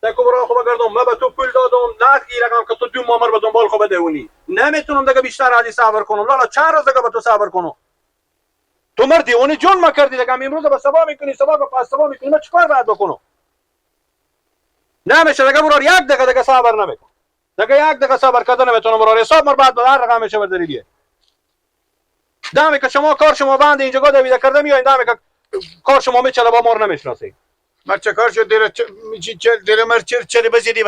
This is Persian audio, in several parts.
تکو برا خو بگردم. من به تو پول دادم نه رقم که تو دو مامر به دنبال خو بدونی. نمیتونم دیگه بیشتر از صبر کنم لالا. چند روز دیگه به تو صبر کنم؟ تو مر دیوانه جون ما کردی دیگه. امروز به صبح میکنی، صبح به پس صبح میکنی. من چیکار باید بکنم؟ نمیشه دیگه برار. یک دقیقه دیگه صبر نمیکنم دیگه. یک دقیقه صبر کردن نمیتونم برار. حساب مر بعد به هر رقم میشه برداری. دمه که شما کار شما بند اینجا دویده کرده میاین، دمه که کار شما میچله با مار نمیشناسی. مر چه کار شد؟ دیر چه مر چه چه بزیدی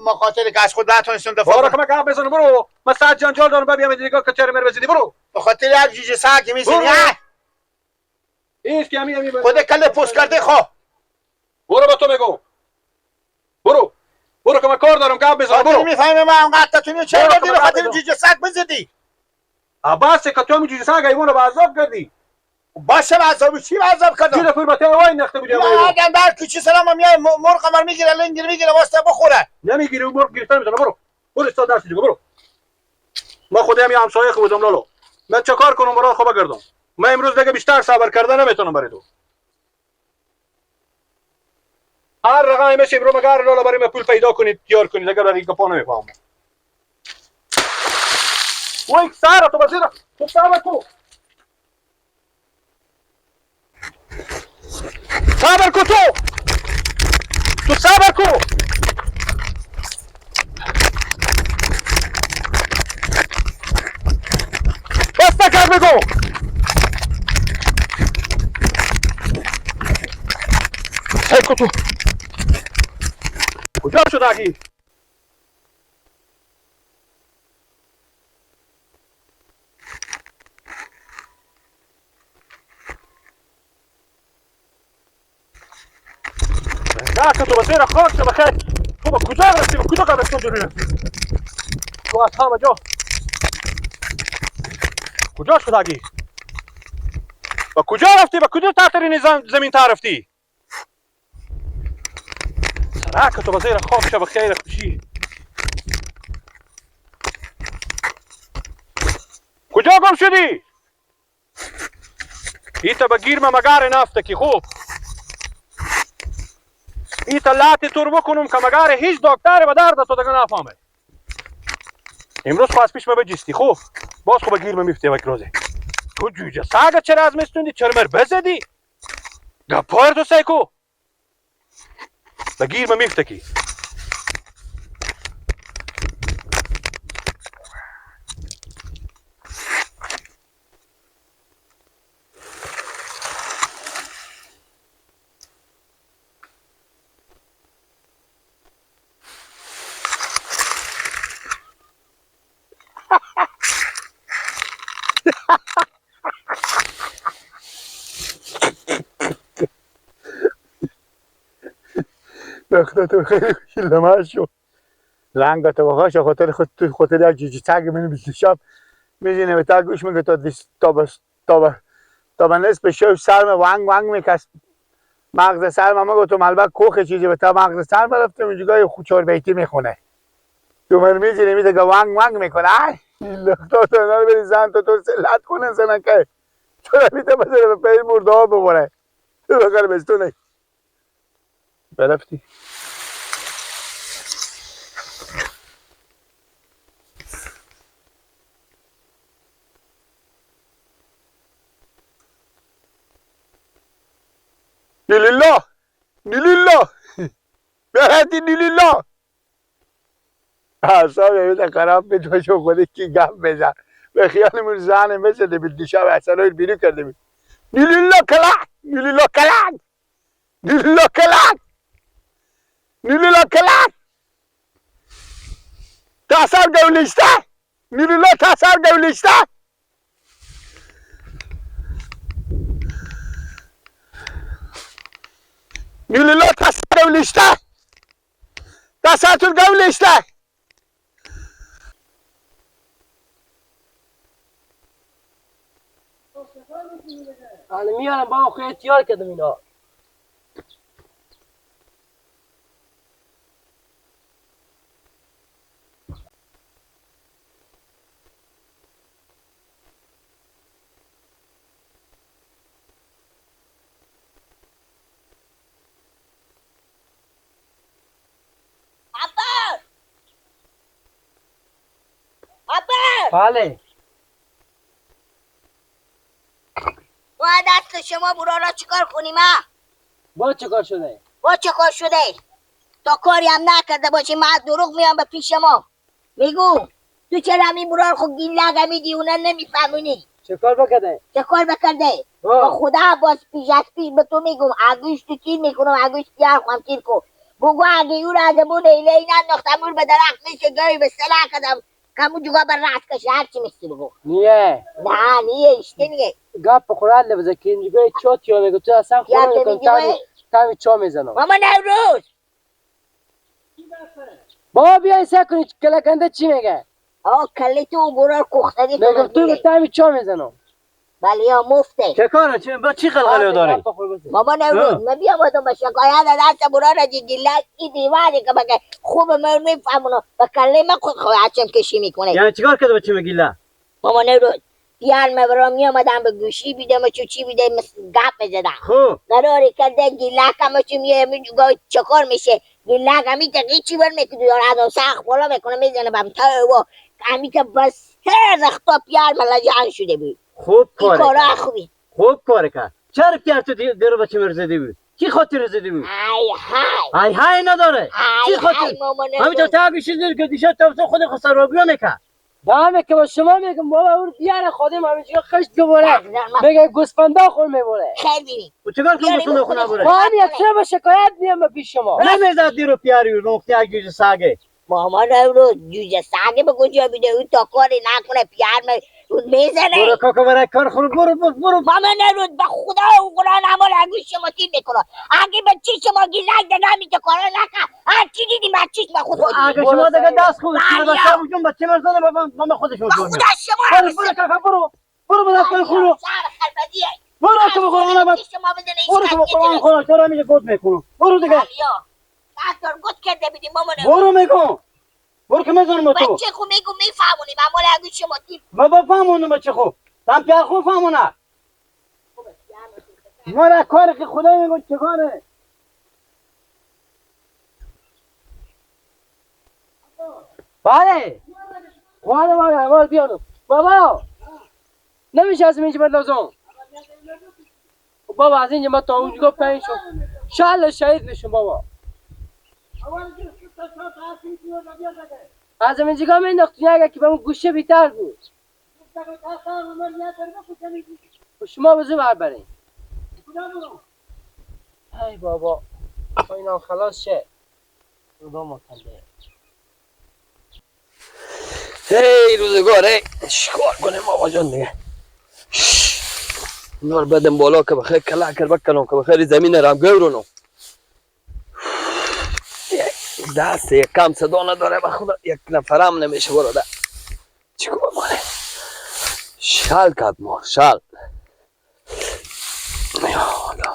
ما خاطر که از خود نتونستم دفاع برو که من گپ بزنم. برو من ساعت جنجال دارم ببینم دیگه که چرا مر بزیدی. برو به خاطر یک جوجه سگ میزنی. ایش که همی خود کله پوست کرده خو. برو با تو میگم. برو برو که من کار دارم گپ بزنم. برو میفهمم من انقدر تو چرا به خاطر جوجه سگ بزدی؟ عباس که تو جوجه سگ حیوان به عذاب کردی. باشه عذاب چی عذاب کردم؟ چی پول بته وای نخته بودی. آدم در کوچه سلام میای مرغ مر میگیره لنگیر میگیره واسه بخوره. نمیگیره مرغ گرفتن میتونه. برو برو استاد درس دیگه برو. ما خودم یه همسایه بودم لالو. من چه کار کنم برا خو بگردم. من امروز دیگه بیشتر صبر کردن نمیتونم برای تو. هر رقم میشه برو مگر لالا برای من پول پیدا کنید تیار کنید اگر برای گپا نمیفهمم. وای سارا تو بزیرا تو صبر کو. صبر کو تو. تو صبر کو. بس نکر بگو. سعی کو تو. کجا شد اگی؟ نه که تو به زیر خاک شو بخیر. تو به کجا رفتی؟ به کجا قبرستان جلوی رفتی؟ تو از همه جا کجا شد اگی؟ به کجا رفتی؟ به کجا تحت زمین تا رفتی؟ سرک تو به زیر خاک شو بخیر خوشی. کجا گم شدی؟ ایتا به گیر مگار نفته کی خوب. ایتا لاتی تور بکنم که مگار هیچ دکتر به درد تو دیگه نفهمه. امروز خواست پیش ما بجستی خوب. باز خوب گیر میفتی یک روزه. تو جوجه ساگه چرا از مستوندی؟ چرا مر بزدی؟ گپار تو سیکو. به گیر میفته کی. تو خیلی خوشی شو رنگ تو بخواش خاطر خود تو خاطر یک جوجه سگ منو بیست شب میزینه به تا گوش میگه تا تا تا تا به نصف شب سرم وانگ وانگ میکس مغز سرم ما گفتم ملبک کوخ چیزی به تا مغز سرم رفتم اونجا چهار بیتی میخونه تو من میزینه میده که وانگ وانگ میکنه. ای لختا تو نر بری زن تو تو سلات کنه زنن که چرا میته بذاره به پی مرده ها ببره تو بخیر بستونه برفتی. نیلیلا نیلیلا برفتی نیلیلا اعصاب یه خراب میشه خودی کی گپ بزن به خیالمون زن مثل به دیشب اصلا بیرون کرده بود. نیلیلا کلا نیلیلا کلا نیلیلا کلا نیلیلا کلا تاسر گولیشته نیلیلا تاسر گولیشته. نیلیلا تاسر گولیشته تاسر گولیشته. انا میارم بابا خو احتیار کردم اینا. بله. ما دست شما برا را چیکار کنیم ها؟ با چیکار شده؟ با چیکار شده؟ تا کاری هم نکرده باشی ما دروغ میام به پیش ما میگو تو چرا همین برار خود گیلگ میدی اونا نمیفهمونی؟ چه کار بکرده؟ چه کار بکرده؟ با خدا باز پیش از پیش به تو میگم اگوش تو تیر میکنم اگوش پیار خواهم تیر کن بگو اگه او را از بون ایله این انداختم اون به درخت میشه گاهی به سلاح کدم کمو جگا بر رات کشه هرچی میستی بگو. نیه نه نیه اشته نیه گپ بخورد لبزه که اینجا چا تیا میگو تو اصلا خورد میکنم تامی چا میزنم. ماما نوروز بابا بیای سعی کنی کلکنده چی میگه؟ آه کلی تو برار کختنی میگم تو تامی چا میزنم. بله یا مفته. چه کاره چه با چی قلقله داری؟ بابا نوروز من بیام آدم به شکایت دست برار جدیلک این دیواری که بگه خوب من میفهمونم به کلی من خود خواهشم کشی میکنه. یعنی چیکار کرده بچه میگیلا؟ ماما نوروز پیار من برام میامدم به گوشی بیدم چو چی بیدم مثل گپ میزدم. خوب قراری کرده گیلک همه چی میه میگه چکار میشه گیلک همی تقی چی بر میکنه داره آدم سخت بالا میکنه میزنه بم تا و همی که بس هر رختا پیار من لجان شده بود. خوب کاره کاره خوبی خوب کاره کرد. چرا پیار تو درو بچه مرزدی بود؟ کی خاطر زدی بود؟ ای های ای های نداره. کی خاطر؟ همین تا تاگی شده که دیشب تا خود خسرو میکرد. دامه که با شما میگم بابا اون بیاره خودم همینجا خشت گبره میگه گوسفندا خون میبره. خیر بینی و چیکار کنم گوسفندا خون بره؟ با هم یک با شکایت میام پیش شما. نمیزد دیرو پیاری نقطه یک جوجه ساگه. مامان رو جوجه ساگه به کجا بیده اون تا کاری نکنه پیار میزنه. برو کاکا برای کار خور برو برو برو. مامان رو به خدا و قرآن عمل اگه شما تیر میکنه اگه به چی شما گیلک دیگه می تو کارا نکن هر چی دیدیم هر چی ما خود اگه شما دیگه دست خود شما داشته بچه مرزانه با خودشون با خدا شما برو برو کاکا برو برو برو کار خورو برو که به قرآن برو که به قرآن خورو چرا میگه گود میکنم برو دیگه. دکتر گود کرده بیدیم مامان برو میگم برو که میزنم تو بچه خو میگم میفهمونیم عمل اگه شما تیر بابا فهمونم بچه خو تم پیار خو فهمونه ما را کار که خدا میگه چه کاره. بله بله بله بله بیانو بابا نمیشه از اینجا بندازم بابا از اینجا ما تا اونجا پنج شد شال شهید میشم بابا. از اینجا مینداخت اگه که به اون گوشه بیتر بود شما بزو بربرین. ای بابا اینا خلاص شه خدا مکنده. هی روزگار ای چیکار کنیم آقا جان دیگه. اینا رو بدم بالا که بخیر کلک کر بکنم که بخیر زمین رم گورونم. دست یک کم صدا نداره به خدا یک نفرم نمیشه برادر. چیکار کنیم؟ شل کرد ما شل. یا الله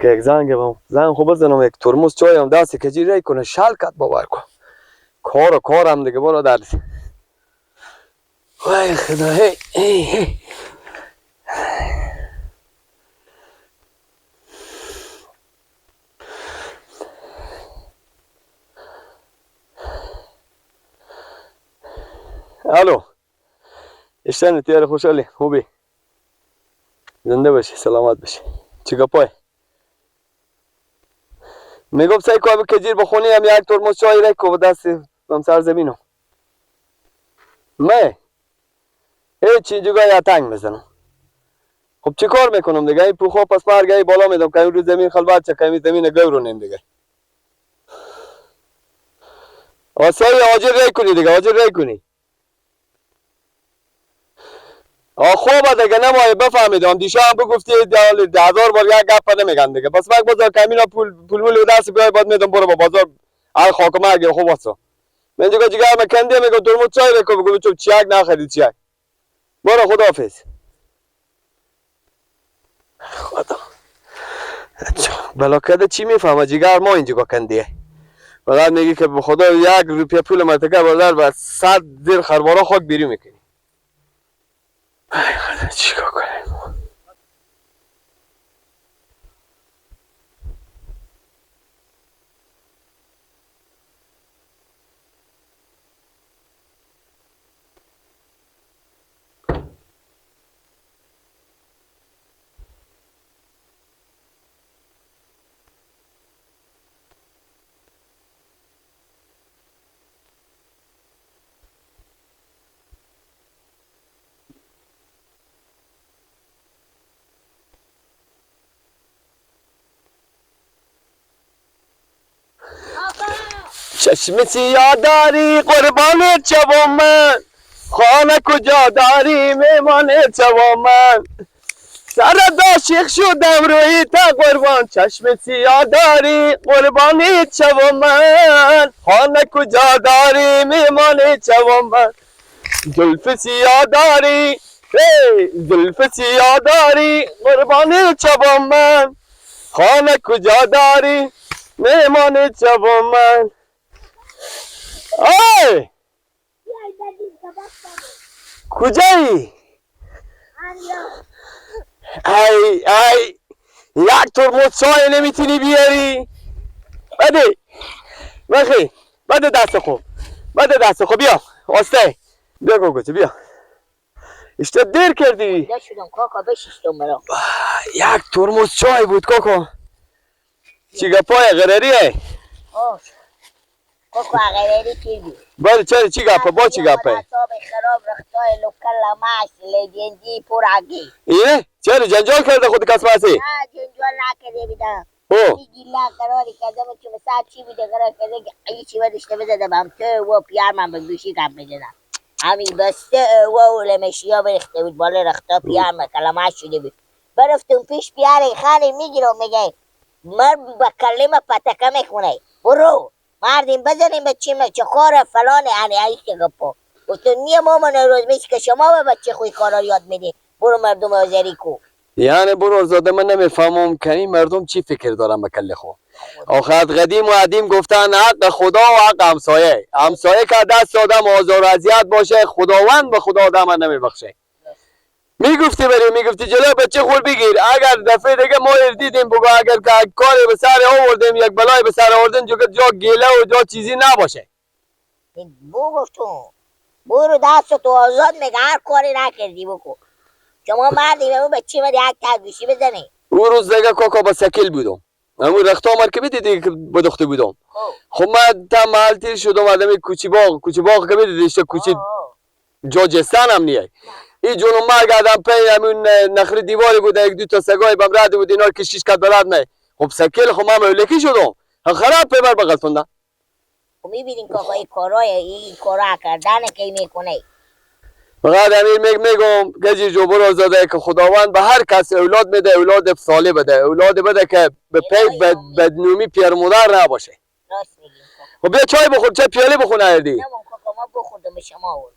که یک زنگ بام زنگ خوب بزنم یک ترمز چای هم دست که جیره کنه شل کرد باور کن کار و کارم دیگه برادر. وای خدا هی هی هی الو اشتن تیار خوشحالی خوبی زنده باشی سلامت باشی. چی گپای میگم سعی کن که جیر بخونی هم یک ترمز چای رک و دست بم سر زمینم من هیچ اینجا یا تنگ میزنم. خب چی کار میکنم دیگه این پوخا پس مرگی بالا میدم که رو زمین خلوت چه که زمین گورونیم دیگه. آسای آجر رای کنی دیگه آجر رای کنی. آ خوبه دیگه نمایه بفهمیدم دیشب هم بگفتی 1000 بار یک گپ نمیگن دیگه. پس وقت بازار کمینا پول پول دست بیای بعد میدم برو با بازار هر خاک مرگ خوب واسه من دیگه جگر مکندی میگم ترمز چای بکن بگم چوب چیک نخرید چیک برو خداحافظ. خدا بلا کده چی میفهمه جگر ما اینجا کندیه بعد میگی که به خدا یک روپیه پول مرتکه برادر بعد 100 زیر خربارا خاک بیری میکنی. ای خدا چیکار کنیم؟ چشم سیاه داری قربان چوم من، خانه کجا داری میمان چوم من، سر عاشق شدم روی تا قربان، چشم سیاه داری قربان چوم من، خانه کجا داری میمان چوم من، زلف سیاه داری زلف سیاه داری قربان چوم من، خانه کجا داری میمان چوم من. آی کجایی؟ ای ای یک ترمز چای نمیتونی بیاری؟ بده بخی بده دست خوب، بده دست خوب، بیا واسه بیا گوگوچه بیا. اشتا دیر کردی. نشدم کاکا بشیشتم برام. یک ترمز چای بود کاکا. چی گپای غریریه؟ کاکا غریری کردی. بله چرا چی گپه با چی گپه؟ خراب رختای لوکل ماش لجندی پر عگی. اینه؟ چرا جنجال کرده خود کس ماسی؟ نه جنجال نکرده بیدم. او گیلا قراری کردم چون مثلا چی بوده قرار کرده که ای چی بدشته بزدم هم تو و پیار من به گوشی کم بزدم. همین بسته و لمشیا بریخته بود بالا رختا پیار من کلمه شده بود. برفتم پیش پیار خانه میگیرم میگه من با کلمه پتکه میخونه برو مردیم بزنیم به چی چه خور فلان یعنی ای که گپو گفتم نیم مامان روز میشه که شما به بچه خوی کارا یاد میدی برو مردم آذری کو. یعنی برو زاده من نمیفهمم که این مردم چی فکر دارن به کل خو. آخر قدیم و قدیم گفتن حق خدا و حق همسایه، همسایه که دست آدم آزار و اذیت باشه خداوند به خدا آدم نمیبخشه. میگفتی بری میگفتی جلو بچه خور بگیر، اگر دفعه دیگه ما دیدیم بگو اگر کاری به سر آوردیم یک بلای به سر آوردیم جو جا گیله و جا چیزی نباشه. بگفتم برو دست تو آزاد میگه هر کاری نکردی بکن. شما مردی به اون بچه مدی یک ترگوشی بزنی. اون روز دیگه کاکا با سکیل بودم، همون رختا آمد که میدیدی که بدخته بودم. خب من تا محل تیر شدم آدم کوچی باغ، کوچی باغ که میدیدی اشتا کوچی جا جستن هم نیه. این جونو مرگ آدم پی همون نخری دیواری بود یک دو تا سگای بم رد بود اینا کشیش کرد بلد نه. خب سکیل خب من مولکی شدم خراب پیبر بغل تونده. خب میبینیم که آقا این کارای این کارا کردن که میکنه. فقط امیر میگم گجی جو برو زاده که خداوند به هر کس اولاد میده اولاد صالح بده، اولاد بده که به پی بدنومی پیر مادر نباشه. راست میگیم. خب بیا چای بخور، چای پیاله بخور نردی. نه کاکا ما بخوردم به شما آوردم.